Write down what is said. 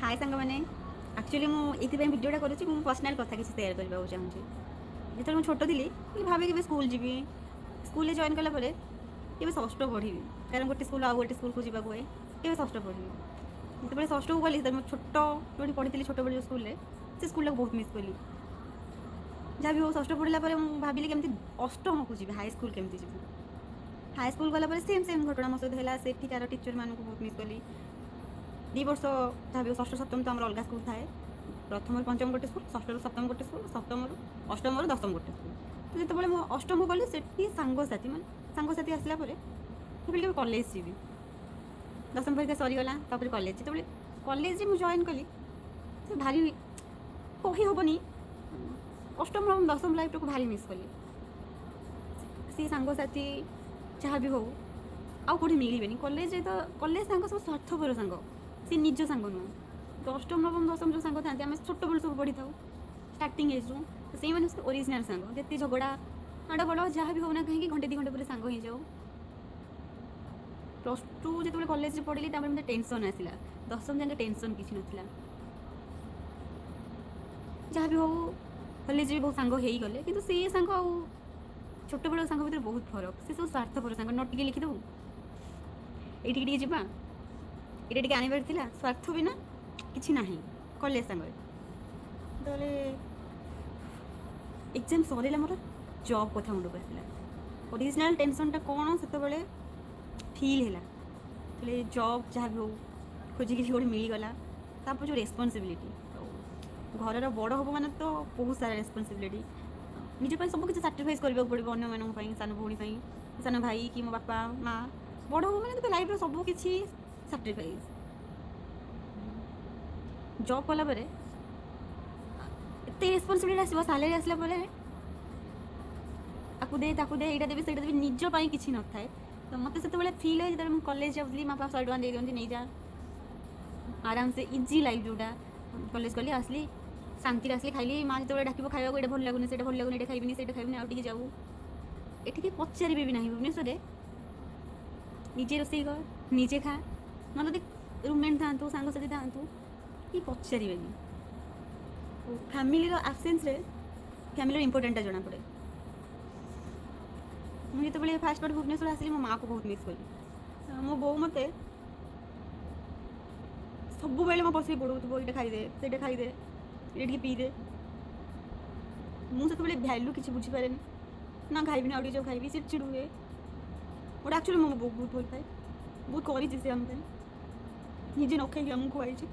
ହାଏ ସାଙ୍ଗମାନେ। ଆକ୍ଚୁଆଲି ମୁଁ ଏଇଥିପାଇଁ ଭିଡ଼ିଓଟା କରୁଛି, ମୁଁ ପର୍ସନାଲ୍ କଥା କିଛି ସେୟାର କରିବାକୁ ଚାହୁଁଛି। ଯେତେବେଳେ ମୁଁ ଛୋଟ ଥିଲି, ମୁଁ ଭାବେ କେବେ ସ୍କୁଲ ଯିବି। ସ୍କୁଲରେ ଜଏନ୍ କଲା ପରେ କେବେ ଷଷ୍ଠ ପଢ଼ିବି, କାରଣ ଗୋଟେ ସ୍କୁଲ ଆଉ ଗୋଟେ ସ୍କୁଲକୁ ଯିବାକୁ ହୁଏ। କେବେ ଷଷ୍ଠ ପଢ଼ିବି? ଯେତେବେଳେ ଷଷ୍ଠକୁ ଗଲି, ସେତେବେଳେ ମୁଁ ଛୋଟ ଯେଉଁଠି ପଢ଼ିଥିଲି, ଛୋଟବେଳେ ଯେଉଁ ସ୍କୁଲରେ, ସେ ସ୍କୁଲଟାକୁ ବହୁତ ମିସ୍ କଲି। ଯାହା ବି ହଉ, ଷଷ୍ଠ ପଢ଼ିଲା ପରେ ମୁଁ ଭାବିଲି କେମିତି ଅଷ୍ଟମକୁ ଯିବି, ହାଇସ୍କୁଲ କେମିତି ଯିବି। ହାଇସ୍କୁଲ ଗଲା ପରେ ସେମ୍ ସେମ୍ ଘଟଣା ମୋ ସହିତ ହେଲା। ସେଠିକାର ଟିଚରମାନଙ୍କୁ ବହୁତ ମିସ୍ କଲି। 2 ବର୍ଷ ଯାହା ବି ହଉ, ଷଷ୍ଠ ସପ୍ତମ ତ ଆମର ଅଲଗା ସ୍କୁଲ ଥାଏ। ପ୍ରଥମରୁ ପଞ୍ଚମ ଗୋଟେ ସ୍କୁଲ, ଷଷ୍ଠରୁ ସପ୍ତମ ଗୋଟେ ସ୍କୁଲ, ସପ୍ତମରୁ ଅଷ୍ଟମରୁ ଦଶମ ଗୋଟେ ସ୍କୁଲ। ତ ଯେତେବେଳେ ମୁଁ ଅଷ୍ଟମକୁ ଗଲି, ସେଠି ସାଙ୍ଗସାଥି, ମାନେ ସାଙ୍ଗସାଥି ଆସିଲା ପରେ ଭାବିଲି କେବେ କଲେଜ ଯିବି। ଦଶମ ପରୀକ୍ଷା ସରିଗଲା, ତାପରେ କଲେଜ। ଯେତେବେଳେ କଲେଜରେ ମୁଁ ଜଏନ୍ କଲି, ସେ ଭାରି କହି ହେବନି, ଅଷ୍ଟମ ନବମ ଦଶମ ଲାଇଫଟାକୁ ଭାରି ମିସ୍ କଲି। ସେ ସାଙ୍ଗସାଥି ଯାହା ବି ହଉ, ଆଉ କେଉଁଠି ମିଳିବେନି। କଲେଜରେ ତ କଲେଜ ସାଙ୍ଗ ସବୁ ସ୍ୱାର୍ଥପର ସାଙ୍ଗ, ସେ ନିଜ ସାଙ୍ଗ ନୁହଁ। ତ ଅଷ୍ଟମ ନବମ ଦଶମ ଯେଉଁ ସାଙ୍ଗ ଥାନ୍ତି, ଆମେ ଛୋଟବେଳୁ ସବୁ ପଢ଼ିଥାଉ, ଷ୍ଟାର୍ଟିଂ ଏଜ୍ରୁ, ତ ସେଇମାନେ ଓରିଜିନାଲ୍ ସାଙ୍ଗ। ଯେତେ ଝଗଡ଼ା ମାଡ଼ ଗୋଳ ଯାହା ବି ହଉନା କାହିଁକି, ଘଣ୍ଟେ 2 ଘଣ୍ଟା ପରେ ସାଙ୍ଗ ହେଇଯାଉ। +2 ଯେତେବେଳେ କଲେଜରେ ପଢ଼ିଲି, ତାପରେ ମୋତେ ଟେନସନ୍ ଆସିଲା। ଦଶମ ଯାକେ ଟେନସନ୍ କିଛି ନଥିଲା। ଯାହା ବି ହଉ, କଲେଜରେ ବି ବହୁତ ସାଙ୍ଗ ହେଇଗଲେ, କିନ୍ତୁ ସେ ସାଙ୍ଗ ଆଉ ଛୋଟବେଳ ସାଙ୍ଗ ଭିତରେ ବହୁତ ଫରକ। ସେ ସବୁ ସ୍ୱାର୍ଥପର ସାଙ୍ଗ। ନୋଟ୍ ଟିକେ ଲେଖିଦେବୁ, ଏଇଠିକି ଟିକେ ଯିବା, ଏଇଟା ଟିକେ ଆଣିବାର ଥିଲା, ସ୍ୱାର୍ଥ ବିନା କିଛି ନାହିଁ କଲେଜ ସାଙ୍ଗରେ। ଯେତେବେଳେ ଏକ୍ଜାମ୍ ସରିଲା, ମୋର ଜବ୍ କଥା ମୁଣ୍ଡକୁ ଆସିଲା। ଅରିଜିନାଲ୍ ଟେନସନ୍ଟା କ'ଣ ସେତେବେଳେ ଫିଲ୍ ହେଲା। ହେଲେ ଜବ୍ ଯାହା ବି ହଉ ଖୋଜିକି ଗୋଟେ ମିଳିଗଲା। ତାପରେ ଯେଉଁ ରେସ୍ପନ୍ସିବିଲିଟି, ଘରର ବଡ଼ ହେବ ମାନେ ତ ବହୁତ ସାରା ରେସ୍ପନ୍ସିବିଲିଟି। ନିଜ ପାଇଁ ସବୁ କିଛି ସାକ୍ରିଫାଇସ୍ କରିବାକୁ ପଡ଼ିବ ଅନ୍ୟମାନଙ୍କ ପାଇଁ, ସାନ ଭଉଣୀ ପାଇଁ, ସାନ ଭାଇ କି ମୋ ବାପା ମା। ବଡ଼ ହେବ ମାନେ ତ ଲାଇଫ୍ର ସବୁ କିଛି ସାକ୍ରିଫାଇସ୍। ଜବ୍ କଲା ପରେ ଏତେ ରେସ୍ପନ୍ସିବିଲିଟି ଆସିବ। ସାଲାରୀ ଆସିଲା ପରେ ଆକୁ ଦେ, ତାକୁ ଦେ, ଏଇଟା ଦେବି, ସେଇଟା ଦେବି, ନିଜ ପାଇଁ କିଛି ନଥାଏ। ତ ମୋତେ ସେତେବେଳେ ଫିଲ୍ ହୁଏ, ଯେତେବେଳେ ମୁଁ କଲେଜ ଯାଉଥିଲି, ମା ବାପା 100 ଟଙ୍କା ଦେଇ ଦିଅନ୍ତି, ନେଇଯା ଆରାମସେ। ଇଜି ଲାଇଫ୍ ଯେଉଁଟା, କଲେଜ ଗଲି, ଆସିଲି, ଶାନ୍ତିରେ ଆସିଲି, ଖାଇଲି। ମା ଯେତେବେଳେ ଡାକିବ ଖାଇବାକୁ, ଏଇଟା ଭଲ ଲାଗୁନି, ସେଇଟା ଭଲ ଲାଗୁନି, ଏଇଟା ଖାଇବିନି, ସେଇଟା ଖାଇବିନି, ଆଉ ଟିକେ ଯାଉ। ଏଠି କେହି ପଚାରିବେ ବି ନାହିଁ ଭୁବନେଶ୍ୱରରେ। ନିଜେ ରୋଷେଇ କର, ନିଜେ ଖା। ନହେଲେ ଯଦି ରୁମମେଟ୍ ଥାଆନ୍ତୁ, ସାଙ୍ଗସାଥି ଥାଆନ୍ତୁ, କେହି ପଚାରିବେନି। ଫ୍ୟାମିଲିର ଆବସେନ୍ସରେ ଫ୍ୟାମିଲିର ଇମ୍ପୋର୍ଟାଣ୍ଟଟା ଜଣାପଡ଼େ। ମୁଁ ଯେତେବେଳେ ଫାଷ୍ଟ ଫାଷ୍ଟ ଭୁବନେଶ୍ୱର ଆସିଲି, ମୋ ମାଆକୁ ବହୁତ ମିସ୍ କଲି। ମୋ ବୋଉ ମୋତେ ସବୁବେଳେ ମୋ ପଛରେ ଗୋଡ଼ଉଥିବ, ଏଇଟା ଖାଇଦେ, ସେଇଟା ଖାଇଦେ, ଏଇଟା ଟିକେ ପିଇଦେ। ମୁଁ ସେତେବେଳେ ଭ୍ୟାଲୁ କିଛି ବୁଝିପାରେନି। ନା, ଖାଇବିନି, ଆଉ ଟିକେ ଯାଉ ଖାଇବି, ଚିଡ଼ଚିଡ଼ ହୁଏ। ଗୋଟେ ଆକ୍ଚୁଆଲି ମୋ ବୋଉ ବହୁତ ଭଲ ପାଏ, ବହୁତ କରିଛି ସେ ଆମ ପାଇଁ। ନିଜେ ନ ଖାଇକି ଆମକୁ ଖୁଆଇଛି।